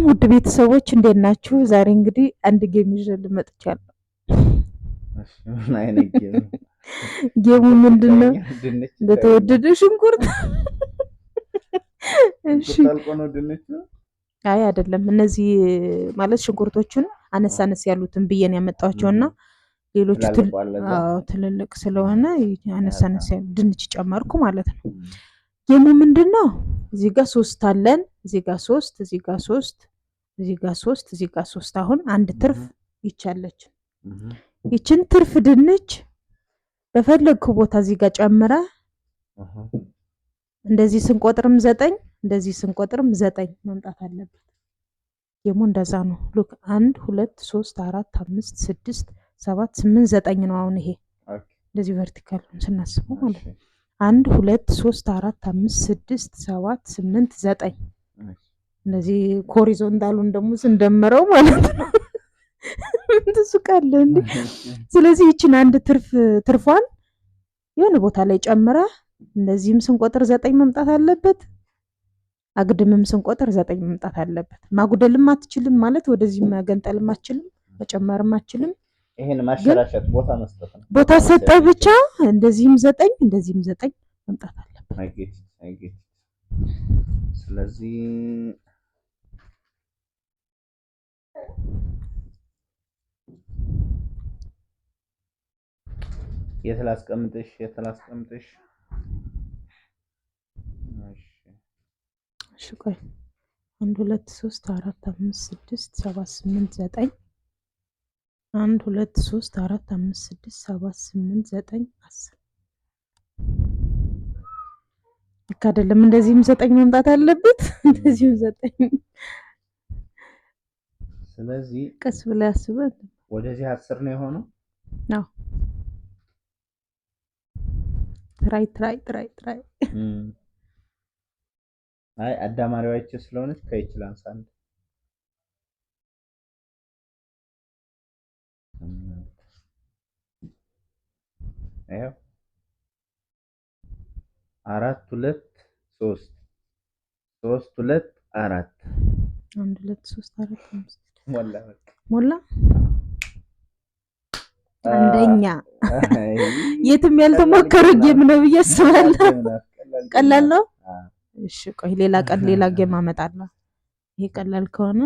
ውድ ቤተሰቦች፣ እንዴት ናችሁ? ዛሬ እንግዲህ አንድ game ይዤ መጥቻለሁ። ምን አይነት game? Game ኡ ምንድን ነው? ድንች። እንደተወደደ ሽንኩርት። እሺ። አልቆ ነው ድንቹ? አይ አይደለም፣ እነዚህ ማለት ሽንኩርቶቹን አነስ አነስ ያሉትን ብዬ ነው ያመጣኋቸው እና ሌሎቹ ትላልቁ አለ እዛ? አዎ፣ ትልልቅ ስለሆነ አነስ አነስ ያሉ ድንች ጨመርኩ ማለት ነው። Game ኡ ምንድን ነው? እዚህ ጋር ሶስት አለን። እዚህ ጋር ሶስት፣ እዚህ ጋር ሶስት፣ እዚህ ጋር ሶስት፣ እዚህ ጋር ሶስት። አሁን አንድ ትርፍ ይቻለች። ይችን ትርፍ ድንች በፈለግኩ ቦታ እዚህ ጋር ጨምረ እንደዚህ ስንቆጥርም 9፣ እንደዚህ ስንቆጥርም 9 መምጣት አለበት። Game ኡ እንደዛ ነው። Look፣ አንድ፣ ሁለት፣ ሶስት፣ አራት፣ አምስት፣ ስድስት፣ ሰባት፣ ስምንት፣ ዘጠኝ ነው። አሁን ይሄ እንደዚህ vertical ስናስበው ማለት ነው። አንድ፣ ሁለት፣ ሶስት፣ አራት፣ አምስት፣ ስድስት፣ ሰባት፣ ስምንት፣ ዘጠኝ። እንደዚህ horizontal ኡን ደግሞ ስንደምረው ማለት ነው። ምን ትስቃለህ እንዴ? ስለዚህ ይችን አንድ ትርፍ ትርፏን የሆነ ቦታ ላይ ጨምረ እንደዚህም ስንቆጥር 9 መምጣት አለበት። አግድምም ስንቆጥር 9 መምጣት አለበት። ማጉደልም አትችልም ማለት ወደዚህ መገንጠልም አትችልም፣ መጨመርም አትችልም። ይሄን ማሸራሸጥ ቦታ መስጠት ነው። ቦታ ሰጠ ብቻ እንደዚህም 9፣ እንደዚህም 9 መምጣት አለበት። I get it, I get it። ስለዚህ የት ላስቀምጥሽ? የት ላስቀምጥሽ? እሺ። እሺ ቆይ፣ አንድ፣ ሁለት፣ ሶስት፣ አራት፣ አምስት፣ ስድስት፣ ሰባት፣ ስምንት፣ ዘጠኝ፣ አንድ፣ ሁለት፣ ሶስት፣ አራት፣ አምስት፣ ስድስት፣ ሰባት፣ ስምንት፣ ዘጠኝ፣ 10። ልክ አይደለም። እንደዚህም 9 መምጣት አለበት። እንደዚህም 9። ስለዚህ ቀስ ብለህ አስበህ። ወደዚህ 10 ነው የሆነው። አዎ፣ try, try, try, try። አይ፣ አዳማሪዋ ይቺ ስለሆነች ከይች ላንሳ። አንድ፣ 8፣ ይኸው አራት፣ ሁለት፣ ሶስት፣ ሶስት፣ ሁለት፣ አራት። አንድ፣ ሁለት፣ ሶስት፣ አራት፣ አምስት። ሞላ በቃ። ሞላ። አንደኛ። የትም ያልተሞከረ game ነው ብዬ አስባለሁ። ቀላል ነው። እሺ ቆይ፣ ሌላ ቀን ሌላ game አመጣለሁ። ይሄ ቀላል ከሆነ።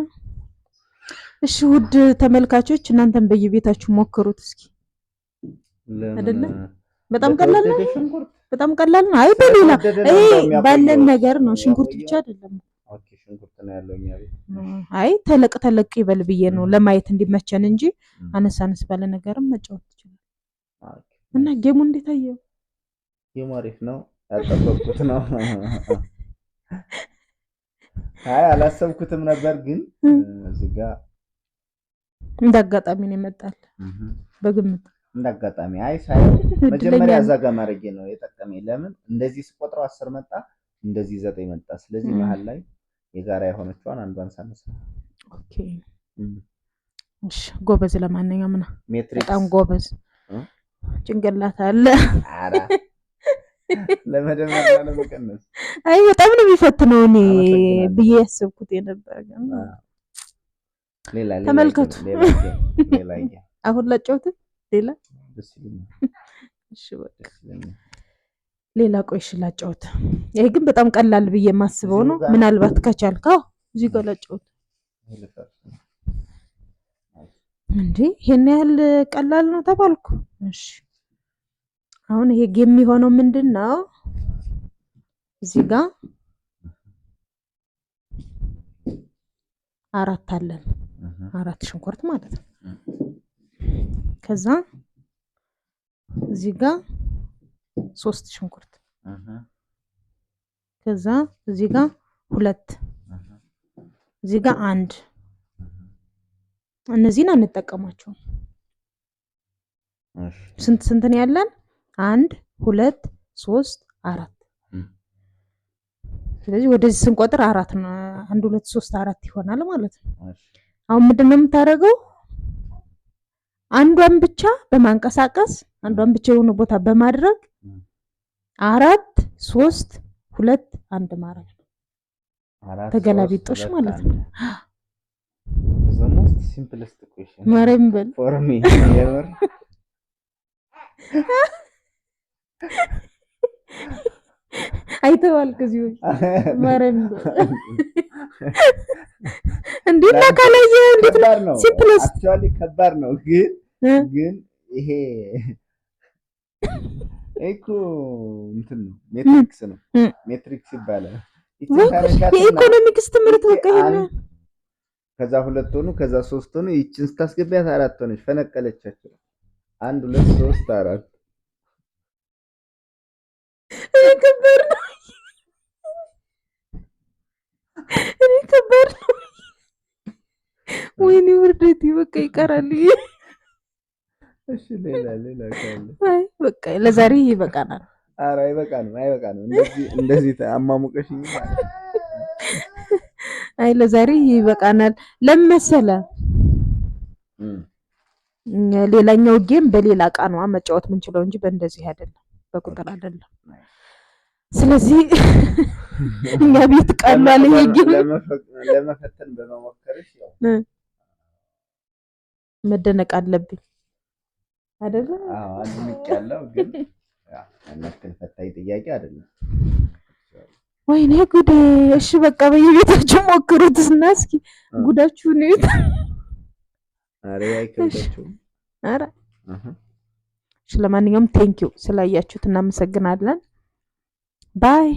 እሺ ውድ ተመልካቾች፣ እናንተም በየቤታችሁ ሞክሩት እስኪ። አይደለ? በጣም ቀላል ነው። ሽንኩርት። በጣም ቀላል ነው። አይ፣ በሌላ ስለተወደደ ነው ይሄ እንደው ባለን የሚያቆየው። ነገር ነው። ሽንኩርት ብቻ አይደለም። Okay፣ ሽንኩርት ነው ያለው እኛ ቤት። አይ፣ ተለቅ ተለቅ ይበል ብዬ ነው ለማየት እንዲመቸን እንጂ አነስ አነስ ባለ ነገርም መጫወት ትችላል። እና game ኡ እንዴት አየው? Game ኡ አሪፍ ነው። ያልጠበቅኩት ነው። አይ፣ አላሰብኩትም ነበር ግን እዚህ ጋር እንደ አጋጣሚ ነው ይመጣል በግምት። እንደ አጋጣሚ አይ ሳይሆን መጀመሪያ እድለኛ እዛ ጋር ማድረጌ ነው የጠቀመኝ። ለምን እንደዚህ ስቆጥረው 10 መጣ፣ እንደዚህ 9 መጣ። ስለዚህ መሀል ላይ የጋራ የሆነችዋን አንዷን ሳነሳ። Okay፣ እሺ ጎበዝ። ለማንኛውም ነው Matrix። በጣም ጎበዝ። እ? ጭንቅላት አለ። ኧረ ለመደመርና ለመቀነስ። አይ፣ በጣም ነው የሚፈትነው እኔ አመሰግናለሁ። ብዬ ያሰብኩት የነበረ ግን ሌላ ሌላ ተመልከቱ። Game፣ ሌላ game፣ ሌላ game። አሁን ላጫውት ሌላ። ደስ ይለኛል። እሺ በቃ። ደስ ይለኛል። ሌላ ቆይ፣ እሺ ላጫውት። ይሄ ግን በጣም ቀላል ብዬ የማስበው ነው። እዚሁ ጋር? ምናልባት ከቻልከው እዚህ ጋር ላጫውት። ይሄ ልፈርስ ነው። እንዴ፣ ይሄን ያህል ቀላል ነው ተባልኩ። እሺ፣ አሁን ይሄ game የሚሆነው ምንድን ነው? እዚህ ጋር አራት አለን፣ አራት ሽንኩርት ማለት ነው። ከዛ እዚህ ጋር ሶስት ሽንኩርት፣ ከዛ እዚህ ጋር ሁለት፣ እዚህ ጋር አንድ። እነዚህን አንጠቀማቸውም። ስንት ስንት ነው ያለን? አንድ፣ ሁለት፣ ሶስት፣ አራት። ስለዚህ ወደዚህ ስንቆጥር አራት ነው። አንድ፣ ሁለት፣ ሶስት፣ አራት ይሆናል ማለት ነው። አሁን ምንድን ነው የምታደርገው? አንዷን ብቻ በማንቀሳቀስ፣ አንዷን ብቻ የሆነ ቦታ በማድረግ አራት፣ ሶስት፣ ሁለት፣ አንድ ማድረግ ነው። አራት፣ ተገላቢጦሽ ሶስት፣ ማለት ሁለት፣ ነው። አንድ። Simplest question. ማርያም በል። For me የምር። አይተዋል ከዚህ በፊት? ማርያም በል። እንዴ፣ እና ካላየኸው እንዴት ነው? ከባድ ነው። Simplest. Actually ከባድ ነው፣ ግን ግን ይሄ እኮ እንትን ነው፣ matrix ነው። Matrix ይባላል። ይቺን ወይ ታነሻትና የኢኮኖሚክስ ትምህርት በቃ ይቺ ይሄን አንድ፣ ከዛ ሁለት ሆኑ፣ ከዛ ሶስት ሆኑ። ይችን ስታስገቢያት አራት ሆነች፣ ፈነቀለቻቸው። አንድ፣ ሁለት፣ ሶስት፣ አራት። እኔ ከባድ ነው። እኔ ከባድ ነው። ወይኔ ውርደቴ፣ በቃ ይቀራል። ይሄ። እሺ፣ ሌላ ሌላ ካለ። አይ በቃ ለዛሬ ይበቃናል። ኧረ አይበቃንም፣ አይበቃንም። እንደዚህ እንደዚህ አማሙቀሽኝ ማለት አይ ለዛሬ ይበቃናል። ለምን መሰለህ? ሌላኛው game በሌላ እቃ ነው መጫወት የምንችለው እንጂ በእንደዚህ አይደለም፣ በቁጥር አይደለም። ስለዚህ እኛ ቤት ቀሏል ይሄ game። ለመፈተን በመሞከርሽ ያው መደነቅ አለብኝ አይደለ? አዎ፣ አድንቄያለሁ፣ ግን ያው ያን ያክል ፈታኝ ጥያቄ አይደለም። ወይኔ ጉዴ! እሺ በቃ በየቤታችሁ ሞክሩት እና እስኪ ጉዳችሁን እዩት። ኧረ አይከብዳችሁም። ኧረ እሺ፣ ለማንኛውም thank you ስላያችሁት እናመሰግናለን። Bye.